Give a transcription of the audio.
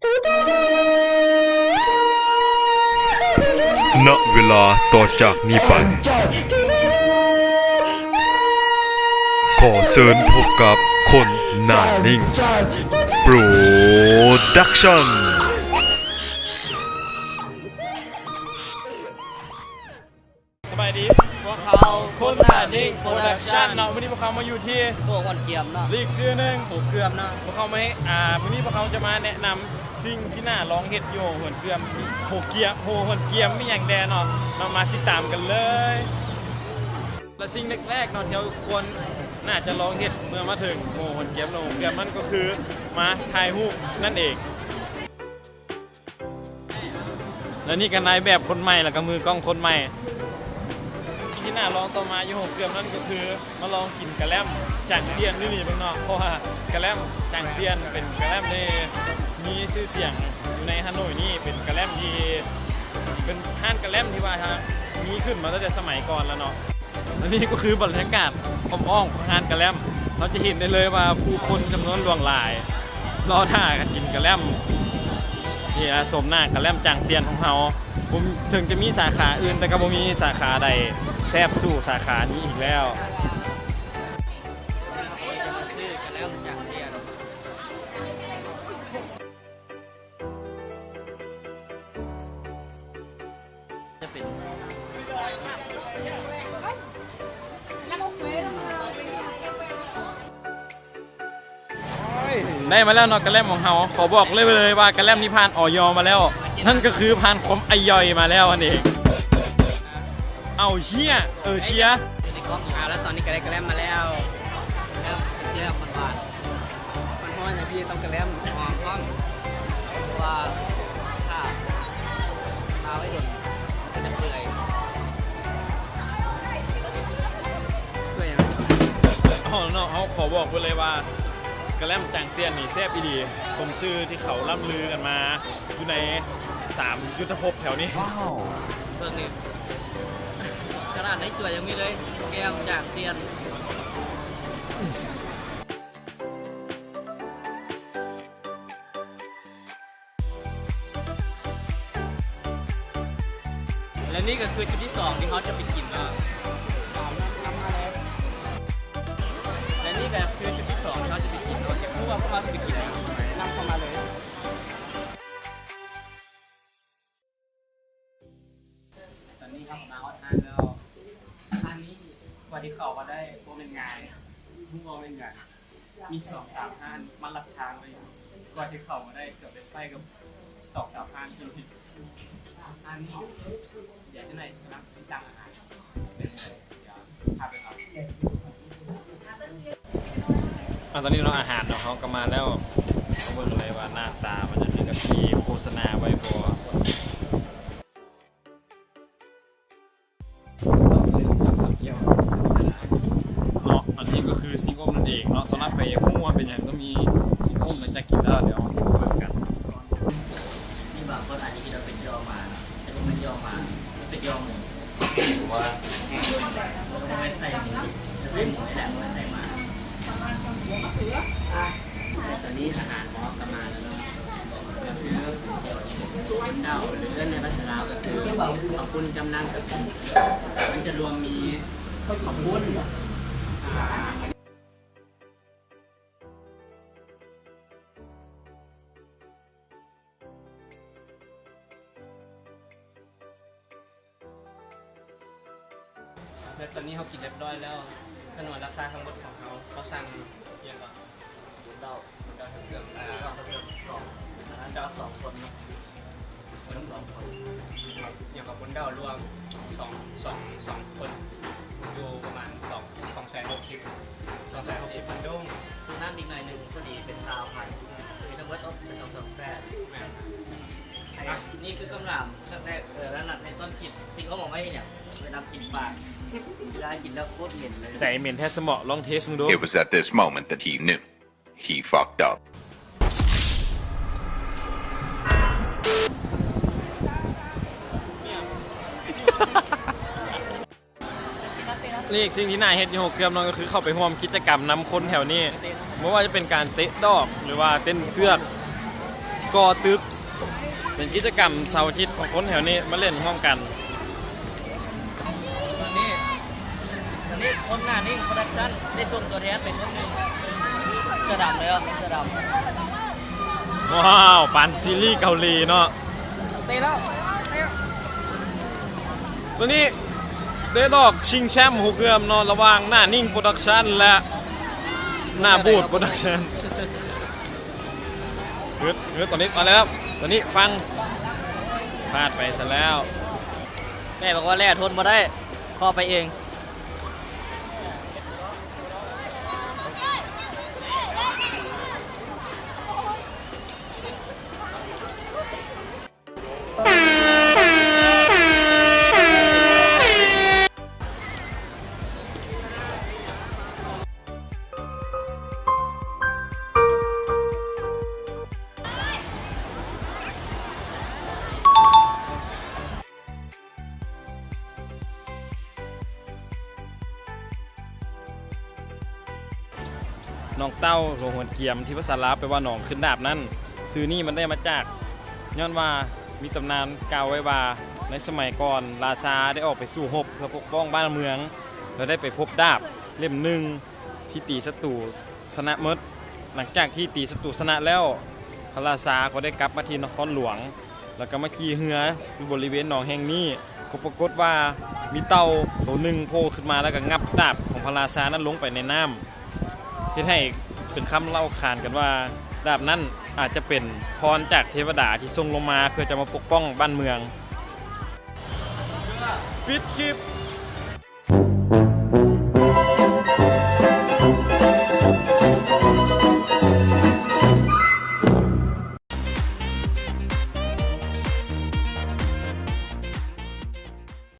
ນະເວລາຕໍ່ຈາກນີ້ໄປ ຂໍເຊີນພົບກັບຄົນໜ້ານິ່ງໂປຣດັກຊັນ. ສະບາຍດີ ພວກເຮົາຄົນໜ້ານິ່ງໂປຣດັກຊັນເນາະ. ມື້ນີ້ພວກເຮົາມາຢູ່ທີ່ ໂຮງກຽມເນາະ ອີກຊື່ໜຶ່ງ ໂຮງກຽມເນາະ. ພວກເຮົາມາໃຫ້ ອ່າ ມື້ນີ້ພວກເຮົາຈະມາແນະນຳສິ່ງທີ່ໜ້າລອງເຮັດຢູ່ໂຮງກຽມ ໂຮງກຽມ ໂຮງກຽມມີຫຍັງແດ່ເນາະ. ເຮົາມາຕິດຕາມກັນເລີຍ. ແລະສິ່ງແລກໆເນາະ ທີ່ທຸກຄົນໜ້າຈະລອງເຮັດເມື່ອມາເຖິງໂຮງກຽມ ໂຮງກຽມນັ້ນກໍຄືມາຖ່າຍຮູບນັ້ນເອງ. ແລະນີ້ກໍນາຍແບບຄົນໃໝ່ ແລ້ວກໍມືກ້ອງຄົນໃໝ່. ທີ່ໜ້າລອງຕໍ່ມາຢູ່ໂຮງກຽມນັ້ນກໍຄືມາລອງກິນກະແລັມຈາງຕຽນຢູ່ນີ້ເບິ່ງເນາະ. ເພາະວ່າກະແລັມຈາງຕຽນເປັນກະແລັມທີ່ມີຊື່ສຽງຢູ່ໃນຮາໂໜຍນີ້ ເປັນກະແລັມທີ່ ເປັນຮ້ານກະແລັມທີ່ວ່າມີຂຶ້ນມາຕັ້ງແຕ່ສະໄໝກ່ອນແລ້ວເນາະ. ແລະນີ້ກໍຄືບັນຍາກາດອ້ອມໆຂອງຮ້ານກະແລັມ. ເຮົາຈະເຫັນໄດ້ເລີຍວ່າຜູ້ຄົນຈຳນວນຫຼວງຫຼາຍ ລໍຖ້າກັນກິນກະແລັມ ນີ້ລະ ໂສມໜ້າກະແລັມຈາງຕຽນຂອງເຮົາ. ເຖິງຈະມີສາຂາອື່ນ ແຕ່ກໍບໍ່ມີສາຂາໃດແຊບສູ່ສາຂານີ້ອີກແລ້ວ. ຈະເປັນ ໄດ້ມາແລ້ວເນາະ ກະແລັມຂອງເຮົາ. ຂໍບອກເລີຍ ເລີຍວ່າກະແລັມນີ້ຜ່ານ ອອຍ ມາແລ້ວ ນັ້ນກໍຄືຜ່ານຄວາມອາຍອຍມາແລ້ວນັ້ນເອງ. ເອົາເຊຍ ເອີເຊຍ ຢູ່ໃນກ້ອງຢູ່. ອ່າ ແລ້ວຕອນນີ້ກໍໄດ້ກະແລັມມາແລ້ວ ແລ້ວເຊຍມັນຫວານ ມັນຮ້ອນຈັ່ງຊີ້ຕ້ອງກະແລັມ ຫອມພ້ອມ ເພາະວ່າຖ້າ ຖ້າໄວ້ດົນມັນຈະເປື່ອຍ ເປື່ອຍຫຍັງ? ເອົາເນາະ ເຮົາຂໍບອກໄວ້ເລີຍວ່າ ກະແລັມຈາງຕຽນນີ້ແຊບອີ່ຫຼີ ສົມຊື່ທີ່ເຂົາລ່ຳລືກັນມາຢູ່ໃນສາມຍຸດທະພົບແຖວນີ້. ເບິ່ງນີ້ ຂະໜາດໃນຖ້ວຍຍັງມີເລີຍ ແກມຈາງຕຽນ. ແລະນີ້ກໍຄືຈຸດທີສອງທີ່ເຮົາຈະໄປກິນເນາະ ແລະນີ້ກໍຄືຈຸດທີສອງທີ່ເຮົາຈະໄປກິນເນາະ. ຢາກຮູ້ວ່າພວກເຮົາຊິໄປກິນຫຍັງ ນຳເຂົ້າມາເລີຍ. ຕອນນີ້ເຮົາກໍມາຮອດຮ້ານແລ້ວ. ຮ້ານນີ້ກວ່າຊິເຂົ້າມາໄດ້ບໍ່ແມ່ນງ່າຍ ຮູ້ບໍ່ແມ່ນຫຍັງ ມີສອງສາມຮ້ານມາລັດທາງເລີຍ. ກວ່າຊິເຂົ້າມາໄດ້ ເກືອບໄດ້ໄປກັບສອງສາມຮ້ານ. ຮ້ານນີ້ ດຽວຈັກໜ່ອຍກຳລັງຊິສັ່ງອາຫານ ເປັນຈັ່ງໃດ ດຽວພາໄປເບິ່ງ. ອ່າ ຕອນນີ້ເນາະ ອາຫານເນາະ ເຮົາກໍມາແລ້ວ. ມາເບິ່ງກັນເລີຍວ່າໜ້າຕາມັນຈະຄືກັບທີ່ໂຄສະນາໄວ້ບໍ່. ເນາະ ອັນນີ້ກໍຄືຊິງອົບນັ້ນເອງເນາະ. ສຳລັບໃຜຢາກຮູ້ວ່າເປັນຫຍັງຕ້ອງມີຊິງອົບ ຫຼັງຈາກກິນແລ້ວ ດຽວເຮົາຊິມາເບິ່ງກັນ. ມີບາງຄົນອາດຈະຄິດວ່າເປັນຍໍໝາເນາະ ແຕ່ບໍ່ແມ່ນຍໍໝາ ເປັນຍໍໝູ. ວ່າ ບໍ່ໄດ້ໃສ່ໝູ ຈະໃສ່ໝູນີ້ແຫຼະ ບໍ່ໄດ້ໃສ່ໝາ. ແລະ ຕອນນີ້ອາຫານເຮົາກໍມາແລ້ວເນາະ ກໍຄືເຈົ້າ ຫຼື ເອີ້ນໃນພາສາລາວກໍຄືເຂົ້າປຸ້ນຈຳນຳກະປິ. ມັນຈະລວມມີເຂົ້າປຸ້ນ ອ່າ ແລະ ຕອນນີ້ເຮົາກິນຮຽບຮ້ອຍແລ້ວ. ສະໜວນລາຄາທັງໝົດຂອງເຮົາ ເຮົາສັ່ງຫຍັງເກາະ? ບຸນເຕົ້າ ບຸນເຕົ້າເທິງເຄື່ອງ ອ່າ ເຈົ້າສອງຄົນເນາະ ຄົນສອງຄົນ ຫຍັງເກາະ ບຸນເຕົ້າລວມສອງ ສອງ ສອງຄົນ ຢູ່ປະມານສອງ ສອງແສນຫົກສິບ ສອງແສນຫົກສິບພັນດົງ. ຊື້ນ້ຳອີກໜ້ອຍໜຶ່ງ ພໍດີເປັນຊາວພັນ ຄືທັງໝົດເປັນສອງແສນແປດ. ແມ່ນ. ນີ້ຄືຄຳຖາມຄັ້ງແລກ ເອີ ນັ້ນນະ ໃນຕອນກິນ ຊິງອົບອອກມາເຮັດຫຍັງ? ເວລາກິນປາກ ເວລາກິນແລ້ວໂຄດເໝັນເລີຍ. ໃສ່ເໝັນແທ້ຊັ້ນເບາະ ລອງເທສເບິ່ງດູ. It was at this moment that he knew he fucked up. ອີກສິ່ງທີ່ໜ້າເຮັດຢູ່ຫົກເກືອມເນາະ ກໍຄືເຂົ້າໄປຮ່ວມກິດຈະກຳນຳຄົນແຖວນີ້ ບໍ່ວ່າຈະເປັນການເຕະດອກ ຫຼືວ່າເຕັ້ນເຊືອກ. ກໍ່ຕຶກ ເປັນກິດຈະກຳເສົາອາທິດຂອງຄົນແຖວນີ້ມາຫຼິ້ນຮ່ວມກັນ. ຕອນນີ້ ຕອນນີ້ຄົນໜ້ານິ້ງໂປຣດັກຊັນໄດ້ສົ່ງຕົວແທນໄປຄົນໜຶ່ງ ເສື້ອດຳເລີຍ ເສື້ອດຳ. ວ້າວ ປານຊີຣີເກົາຫຼີເນາະ. ເຕະແລ້ວ ເຕະ. ຕົວນີ້ເຕະດອກຊິງແຊ້ມຫົກເຫື່ອມເນາະ ລະຫວ່າງໜ້ານິ້ງໂປຣດັກຊັນ ແລະ ໜ້າບູດໂປຣດັກຊັນ. ຮຶດ ຮຶດ ຕອນນີ້ມາແລ້ວ ຕອນນີ້ຟັງ ພາດໄປຊະແລ້ວ. ແມ່ບອກວ່າແລ່ທົນບໍ່ໄດ້ ຂໍໄປເອງ. ໜອງເຕົ້າ ຫຼວງຫົວກຽມ ທີ່ພາສາລາວແປວ່າໜອງຂຶ້ນດາບນັ້ນ ຊື່ນີ້ມັນໄດ້ມາຈາກ ຍ້ອນວ່າມີຕຳນານກ່າວໄວ້ວ່າ ໃນສະໄໝກ່ອນ ລາຊາໄດ້ອອກໄປສູ້ຮົບເພື່ອປົກປ້ອງບ້ານເມືອງ ແລະ ໄດ້ໄປພົບດາບເຫຼັ້ມໜຶ່ງ ທີ່ຕີສັດຕູຊະນະໝົດ. ຫຼັງຈາກທີ່ຕີສັດຕູຊະນະແລ້ວ ພະລາຊາກໍໄດ້ກັບມາທີ່ນະຄອນຫຼວງ ແລ້ວກໍມາຂີ່ເຮືອຢູ່ບໍລິເວນໜອງແຫ່ງນີ້ ກໍປາກົດວ່າມີເຕົ່າໂຕໜຶ່ງໂຜ່ຂຶ້ນມາ ແລ້ວກໍງັບດາບຂອງພະລາຊານັ້ນລົງໄປໃນນ້ຳ ເຮັດໃຫ້ເປັນຄຳເລົ່າຂານກັນວ່າ ດາບນັ້ນອາດຈະເປັນພອນຈາກເທວະດາທີ່ສົ່ງລົງມາເພື່ອຈະມາປົກປ້ອງບ້ານເມືອງ. ປິດຄລິບ